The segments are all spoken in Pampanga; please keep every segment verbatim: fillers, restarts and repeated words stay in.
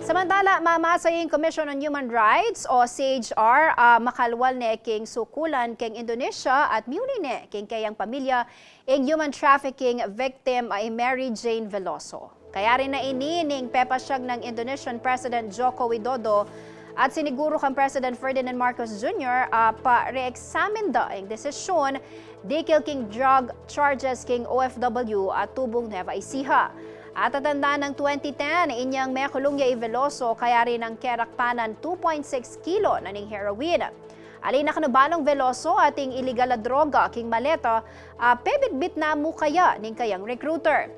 Samantala, mamasa ing Commission on Human Rights o C H R, ah, makalwal ne king sukulan king Indonesia at miuli ne king keyang pamilya ing human trafficking victim, ah, i Mary Jane Veloso. Kayari na ini ning pepasyag nang Indonesian President Joko Widodo at siniguru kang President Ferdinand Marcos Junior, ah, pa-re-examine da ing desisyun dikil king drug charges king O F W a tubung Nueva Ecija. At tatandaan nang twenty ten, inyang mekulung ya i Veloso kayari nang kerakpanan two point six kilo na ning heroin. Ali na kanu balung Veloso ating iligal a droga king maleta, ah, pebitbit na mu kaya ning kayang recruiter.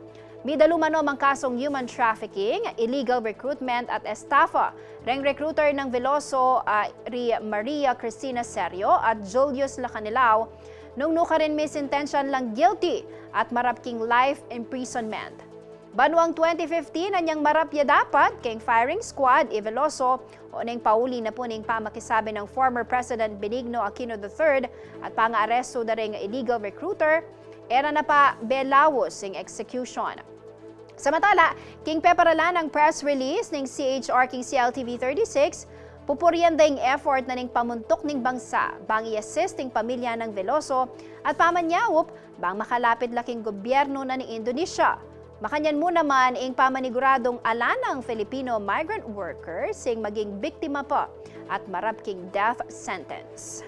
Midalu manomang kasung human trafficking, illegal recruitment at estafa reng recruiter nang Veloso, ah, ri Maria Cristina Serio at Julius Lacanilao, nung nukarin misintensyan lang guilty at marap king life imprisonment. Banuang twenty fifteen, anyang marap ya dapat king firing squad i Veloso, o neng pauli na pu ning pamakisabi nang former President Benigno Aquino the third at pangaarestu da ring illegal recruiter, e ra na pa belaus ing execution. Samantala, king peparalan nang press release ning C H R king C L T V thirty-six, pupurian da ing effort na ning pamuntuk ning bangsa bang i-assist ing pamilya nang Veloso at pamanyaup bang makalapit la king gobyernu na ning Indonesia. Makanyan mu naman ing pamaniguradung ala nang Filipino migrant workers ing maging biktima pa at marap king death sentence.